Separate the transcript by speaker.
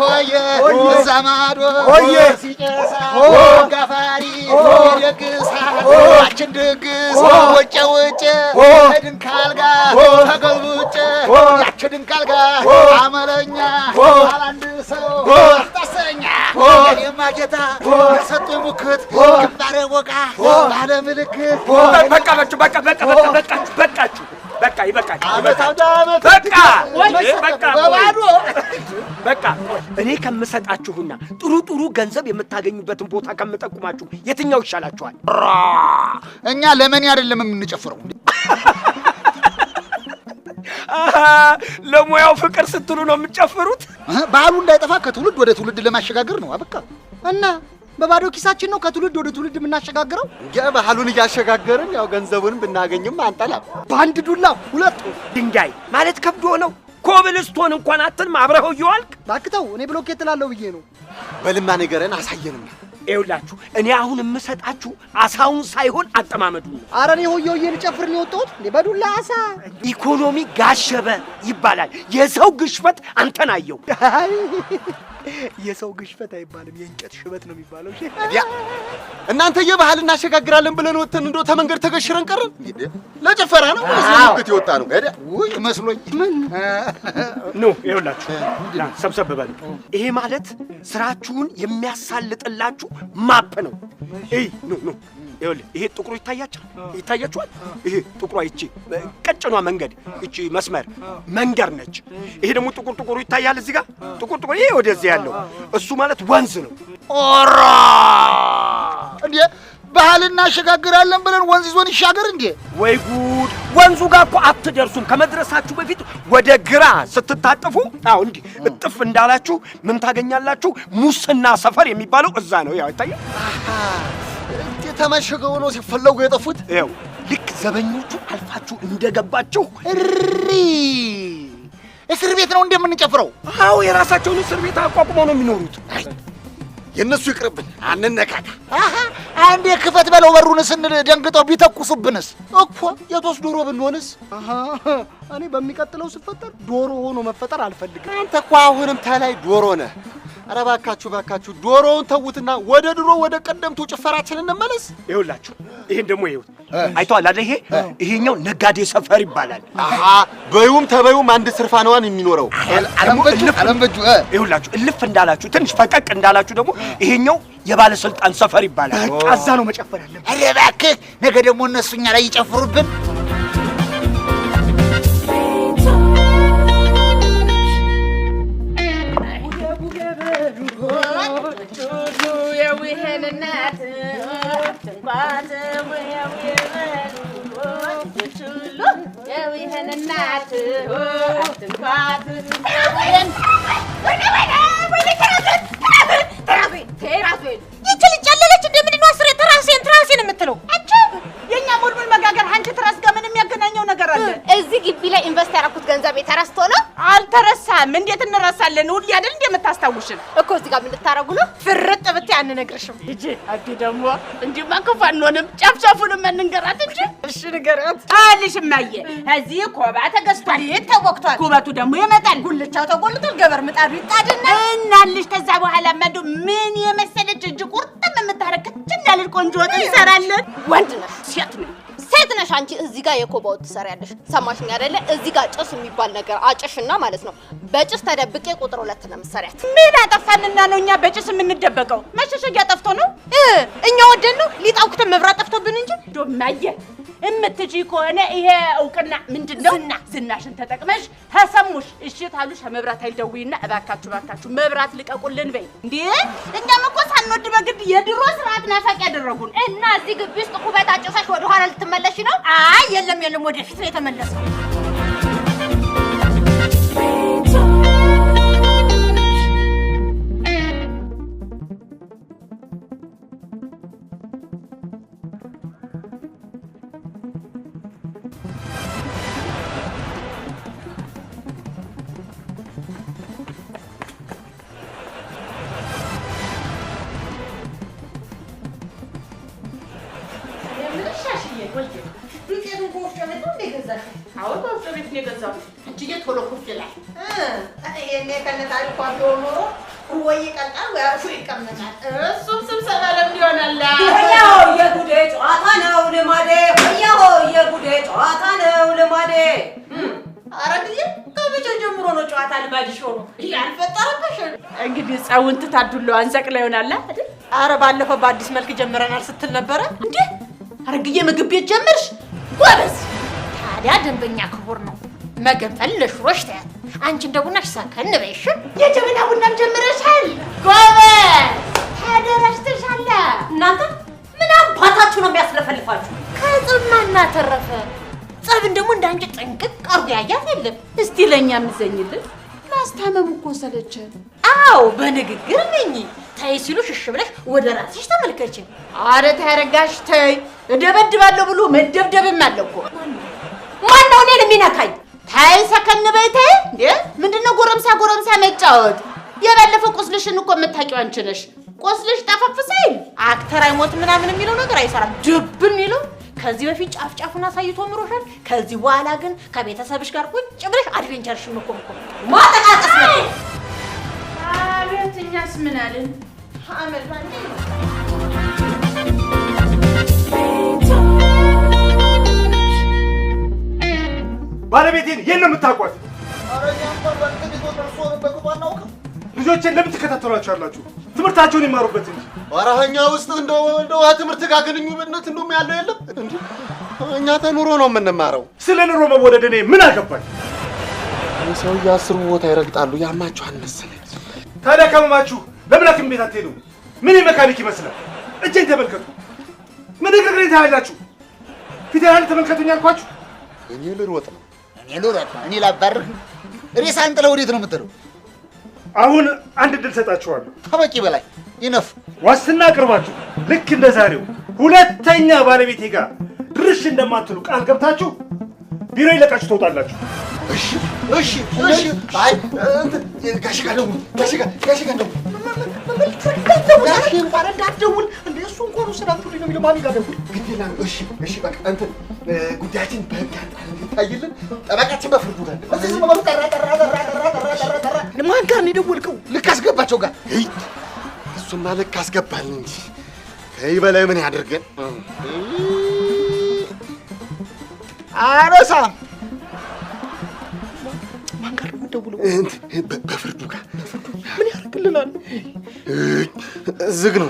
Speaker 1: ሆየ እዛ ማዶ ሲጨሳ ጋፋሪ ይደግሳል ያችን ድግስ ወጨ ወጨ ከድንክ አልጋ ተገልብጬ ያችን ድንክ አልጋ አመለኛ አላንድ ሰው አታሰኛ የኔማ ጌታ የሰጡኝ ሙክት ግንባሬ ወቃ ባለ ምልክት።
Speaker 2: በቃ በቃ በቃ በቃ በቃችሁ በቃችሁ በቃ ይበቃል። በቃ በቃ በቃ እኔ ከምሰጣችሁና ጥሩ ጥሩ ገንዘብ የምታገኙበትን ቦታ ከምጠቁማችሁ የትኛው ይሻላችኋል?
Speaker 1: እኛ ለመን አይደለም የምንጨፍረው።
Speaker 2: ለሙያው ፍቅር ስትሉ ነው የምትጨፍሩት?
Speaker 1: ባህሉ እንዳይጠፋ ከትውልድ ወደ ትውልድ ለማሸጋገር ነው። አበቃ።
Speaker 3: እና በባዶ ኪሳችን ነው ከትውልድ ወደ ትውልድ የምናሸጋግረው?
Speaker 4: ባህሉን እያሸጋገርን ያው ገንዘቡን ብናገኝም አንጠላም።
Speaker 3: በአንድ ዱላ ሁለት
Speaker 2: ድንጋይ ማለት ከብዶ ነው። ኮብልስቶን እንኳን አትልም፣ አብረኸው እየዋልክ።
Speaker 3: እባክህ እኔ ብሎኬት እላለሁ ብዬ ነው።
Speaker 4: በልማ ነገረን አሳየንና።
Speaker 2: ይኸውላችሁ እኔ አሁን የምሰጣችሁ አሳውን ሳይሆን አጠማመዱን ነው።
Speaker 3: ኧረ እኔ ሆየ ሆየ ልጨፍር ነው የወጣሁት እንዴ? በዱላ አሳ።
Speaker 2: ኢኮኖሚ ጋሸበ ይባላል። የሰው ግሽበት አንተን አየው።
Speaker 3: የሰው ግሽበት አይባልም፣ የእንጨት ሽበት ነው የሚባለው።
Speaker 4: እናንተ የባህል እናሸጋግራለን ብለን ወጥተን እንደው ተመንገድ ተገሽረን ቀረን። ለጭፈራ ነው ወይስ ለሙግት የወጣ ነው?
Speaker 1: ውይ መስሎኝ።
Speaker 3: ምን
Speaker 2: ኑ ይኸውላችሁ ሰብሰብ በሉ። ይሄ ማለት ስራችሁን የሚያሳልጥላችሁ map ነው። እይ ኑ ኑ ይኸውልህ ይሄ ጥቁሩ ይታያችኋል ይታያችኋል። ይሄ ጥቁሯ ይቺ ቀጭኗ መንገድ ይቺ መስመር መንገድ ነች። ይሄ ደግሞ ጥቁር ጥቁሩ ይታያል እዚህ ጋር ጥቁር ጥቁር ይሄ ወደዚህ ያለው እሱ ማለት ወንዝ ነው።
Speaker 1: ኦራ እንዴ ባህል እናሸጋግራለን ብለን ወንዝ ይዞን ይሻገር እንዴ?
Speaker 2: ወይ ጉድ! ወንዙ ጋር እኮ አትደርሱም። ከመድረሳችሁ በፊት ወደ ግራ ስትታጠፉ፣ አዎ እንዲህ እጥፍ እንዳላችሁ ምን ታገኛላችሁ? ሙስና ሰፈር የሚባለው እዛ ነው። ያው ይታያል።
Speaker 4: ተመሽገው ነው ሲፈለጉ የጠፉት።
Speaker 2: ይኸው ልክ ዘበኞቹ አልፋችሁ እንደገባችሁ
Speaker 1: እሪ እስር ቤት ነው እንደምንጨፍረው።
Speaker 2: አዎ የራሳቸውን እስር ቤት አቋቁመው ነው የሚኖሩት።
Speaker 4: የእነሱ ይቅርብን፣ አንነካካ።
Speaker 1: አሃ አንዴ ክፈት በለው በሩን ስንል ደንግጠው ቢተኩሱብንስ?
Speaker 4: እኮ የጦስ ዶሮ ብንሆንስ?
Speaker 3: አሃ እኔ በሚቀጥለው ስፈጠር ዶሮ ሆኖ መፈጠር አልፈልግም።
Speaker 4: አንተ እኮ አሁንም ተላይ ዶሮ ነህ። ኧረ እባካችሁ እባካችሁ ዶሮውን ተዉትና ወደ ድሮ ወደ ቀደምቱ ጭፈራችን እንመለስ።
Speaker 2: ይኸውላችሁ ይሄን ደግሞ ይኸውት አይተዋል አይደል? ይሄ ይሄኛው ነጋዴ ሰፈር ይባላል።
Speaker 4: አሃ በዩም ተበዩም አንድ ስርፋነዋን የሚኖረው
Speaker 1: አለምበጁ።
Speaker 2: ይኸውላችሁ እልፍ እንዳላችሁ ትንሽ ፈቀቅ እንዳላችሁ ደግሞ ይሄኛው የባለስልጣን ሰፈር ይባላል።
Speaker 3: በቃ እዛ ነው መጨፈር ያለብን።
Speaker 1: ኧረ እባክህ ነገ ደግሞ እነሱ እኛ ላይ ይጨፍሩብን።
Speaker 5: ይቺ ልጅ ጨለለች። እንደምንድን ነው አስሬ ትራሴን ትራሴን የምትለው?
Speaker 6: አንቺ የኛ ሙልሙል መጋገር አንቺ ትራስ ጋር ምን የሚያገናኘው ነገር አለ?
Speaker 5: እዚህ ግቢ ላይ invest ያደረኩት ገንዘብ ተረስቶ ነው?
Speaker 6: አልተረሳም። እንዴት እንረሳለን? ሁሌ አይደል እንደ የምታስታውሽን
Speaker 5: እኮ። እዚህ ጋር ምን ልታረጉ ነው?
Speaker 6: ፍርጥ ብትይ አንነግርሽም። ልጄ አዲ ደግሞ እንዲህማ ክፉ አንሆንም። ጫፍጫፉንም እንንገራት እንጂ።
Speaker 5: እሺ ንገራት።
Speaker 6: አልሽ እማዬ፣ እዚህ ኮባ ተገዝቷል፣
Speaker 5: ተወቅቷል።
Speaker 6: ኩበቱ ደግሞ ይመጣል፣
Speaker 5: ጉልቻው ተጎልቷል፣ ገበር ምጣዱ ይጣድና
Speaker 6: እናልሽ። ከዛ በኋላማ እንደው ምን የመሰለች እጅ ቁርጥም የምታረግ ክችን ያለች ቆንጆ ወጥ እንሰራለን።
Speaker 5: ወንድ ነሽ?
Speaker 6: ሴት ነኝ።
Speaker 5: ሴት ነሽ አንቺ። እዚህ ጋር የኮባ ወጥ ትሰሪያለሽ። ሰማሽኝ አይደለ? እዚህ ጋር ጭስ የሚባል ነገር አጭሽና ማለት ነው። በጭስ ተደብቄ ቁጥር 2 ነው የምትሰሪያት።
Speaker 6: ምን አጠፋንና ነው እኛ በጭስ የምንደበቀው? መሸሸጊያ ጠፍቶ ነው?
Speaker 5: እኛ ወደን ነው ሊጣውክተን መብራት ጠፍቶብን እንጂ።
Speaker 6: እንደው እማዬ እምትችይ ከሆነ ይሄ እውቅና ምንድን ነው? ዝናሽን ተጠቅመሽ ተሰሙሽ እሺ ታሉሽ መብራት ኃይል ደውይና እባካችሁ እባካችሁ መብራት ልቀቁልን በይ። እንዴ እኛም እኮ ሳንወድ በግድ የድሮ ስርዓት ናፋቂ ያደረጉን።
Speaker 5: እና እዚህ ግቢ ውስጥ ኩበት አጭሰሽ ወደ ኋላ ልትመለሽ ነው?
Speaker 6: አይ የለም የለም፣ ወደፊት ነው የተመለሰው። ዱቄቱን ከወፍጮ ቤት ነው እንደ የገዛሽው? አዎ ከወፍጮ ቤት ነው የገዛሁት። አንቺዬ ቶሎ ኩፍ ይላል።
Speaker 7: ይሄኔ ከነ ታሪኳ ቢሆን ኖሮ ወይ ይቀልጣል ወይ አርፎ ይቀመጣል። እሱም ስብሰባ ለምድ ይሆናል።
Speaker 8: ሆያሆ የጉዴ ጨዋታ ነው ልማዴ፣ ሆያሆ የጉዴ ጨዋታ ነው ልማዴ።
Speaker 7: ኧረ ጊዜ ከመቼ ጀምሮ ነው ጨዋታ ልማድሽ ሆኖ ያልፈጠረብሽ?
Speaker 6: እንግዲህ ጸውን ትታ ዱላዋን ሰቅላ ይሆናል አይደል?
Speaker 8: አረ ባለፈው በአዲስ መልክ ጀምረናል ስትል ነበረ።
Speaker 6: እንዴ አረግዬ ምግብ ቤት ጀመርሽ? ጎበዝ።
Speaker 7: ታዲያ ደንበኛ ክቡር ነው። መገንፈል ለሽሮሽ ተያት። አንቺ እንደ ቡናሽ ሰከን በይ እሺ።
Speaker 6: የጀበና ቡናም ጀምረሻል? ጎበዝ፣ ተደራጅተሻል።
Speaker 8: እናንተ ምን አባታችሁ ነው የሚያስለፈልፋችሁ?
Speaker 7: ከጸብ ማን አተረፈ? ጸብን ደግሞ እንደ አንቺ ጥንቅቅ አርጎ ያያት የለም።
Speaker 6: እስቲ ለእኛ የምዘኝልን ማስታመሙ እኮ ሰለቸን።
Speaker 7: አዎ በንግግር ነኝ። ተይ ሲሉሽ እሺ ብለሽ ወደ ራስሽ ተመልከች።
Speaker 6: አረ ተይ አረጋሽ ተይ፣ እደበድባለሁ ብሎ መደብደብም አለ እኮ።
Speaker 7: ማነው እኔን የሚነካኝ?
Speaker 6: ተይ ሰከን በይ ተይ። እንዴ ምንድነው ጎረምሳ ጎረምሳ መጫወት? የባለፈው ቁስልሽን እኮ የምታውቂው አንቺ ነሽ። ቁስልሽ ጠፈፍ ሳይል
Speaker 7: actor አይሞትም ምናምን የሚለው ነገር አይሰራም። ድብን የሚለው ከዚህ በፊት ጫፍ ጫፉን አሳይቶ ምሮሻል። ከዚህ በኋላ ግን ከቤተሰብሽ ጋር ቁጭ ብለሽ adventure ሽን መኮምኮም ማጠቃቀስ ነው።
Speaker 6: አቤት እኛስ ምን አልን? አመል ባንዴ ነው።
Speaker 2: ባለቤቴን የት ነው የምታውቋት?
Speaker 1: ኧረ እኛ እንኳን ባለቤት እርስዎን በቅጡ አናውቅም።
Speaker 2: ልጆቼን ለምን ትከታተሏቸዋላችሁ? ትምህርታቸውን ይማሩበት እንጂ።
Speaker 4: ኧረ እኛ ውስጥ እንደው እንደው ትምህርት ጋር ግንኙነት እንደውም ያለው የለም እንዴ። እኛ ተኑሮ ነው የምንማረው።
Speaker 2: ስለ ኑሮ መወደድ እኔ ምን አገባኝ?
Speaker 4: ሰውዬ አስሩ ቦታ ይረግጣሉ። ያማችኋል መሰለኝ።
Speaker 2: ታዲያ ካመማችሁ ለምን ሐኪም ቤት አትሄዱ? ምን የመካኒክ ይመስላል? እጄን ተመልከቱ። ምን እግሬን ታያላችሁ? ፊቴን አይደል ተመልከቱኝ አልኳችሁ።
Speaker 4: እኔ ልሮጥ ነው።
Speaker 1: እኔ ልሮጥ ነው። እኔ ላባርህ። ሬሳን ጥለህ ወዴት ነው የምትለው?
Speaker 2: አሁን አንድ እድል ሰጣችኋለሁ።
Speaker 1: ከበቂ በላይ ይነፍ።
Speaker 2: ዋስትና አቅርባችሁ ልክ እንደ ዛሬው ሁለተኛ ባለቤቴ ጋር ድርሽ እንደማትሉ ቃል ገብታችሁ ቢሮ ይለቃችሁ ትወጣላችሁ።
Speaker 4: እሺ እሺ እሺ። አይ እንትን ጋሼ ጋር ደውል፣ ጋሼ ጋር ጋሼ ጋር ደውል።
Speaker 3: ጋሼ እንኳን እንዳትደውል እንደ እሱ እንኳን ውሰዳችሁልኝ ነው የሚለው። ማሚ ጋር ደውል።
Speaker 4: ግድ የለም። እሺ እሺ። በቃ እንትን ጉዳያችን በህግ አንጻር እንዲታይልን ጠበቃችን በፍርዱ ጋር
Speaker 1: እዚህ ዝም በሉ። ጠራ ጠራ ጠራ ጠራ ጠራ ጠራ ጠራ። ማን ጋር ነው የደወልከው? ልክ አስገባቸው ጋር።
Speaker 4: እይ እሱማ ልክ አስገባን እንጂ ከዚህ በላይ ምን ያድርገን?
Speaker 1: አነሳም።
Speaker 3: ማን ጋር ነው የምትደውለው?
Speaker 4: እንትን በፍርዱ ጋር
Speaker 3: ምን ያደርግልናል?
Speaker 4: ዝግ ነው።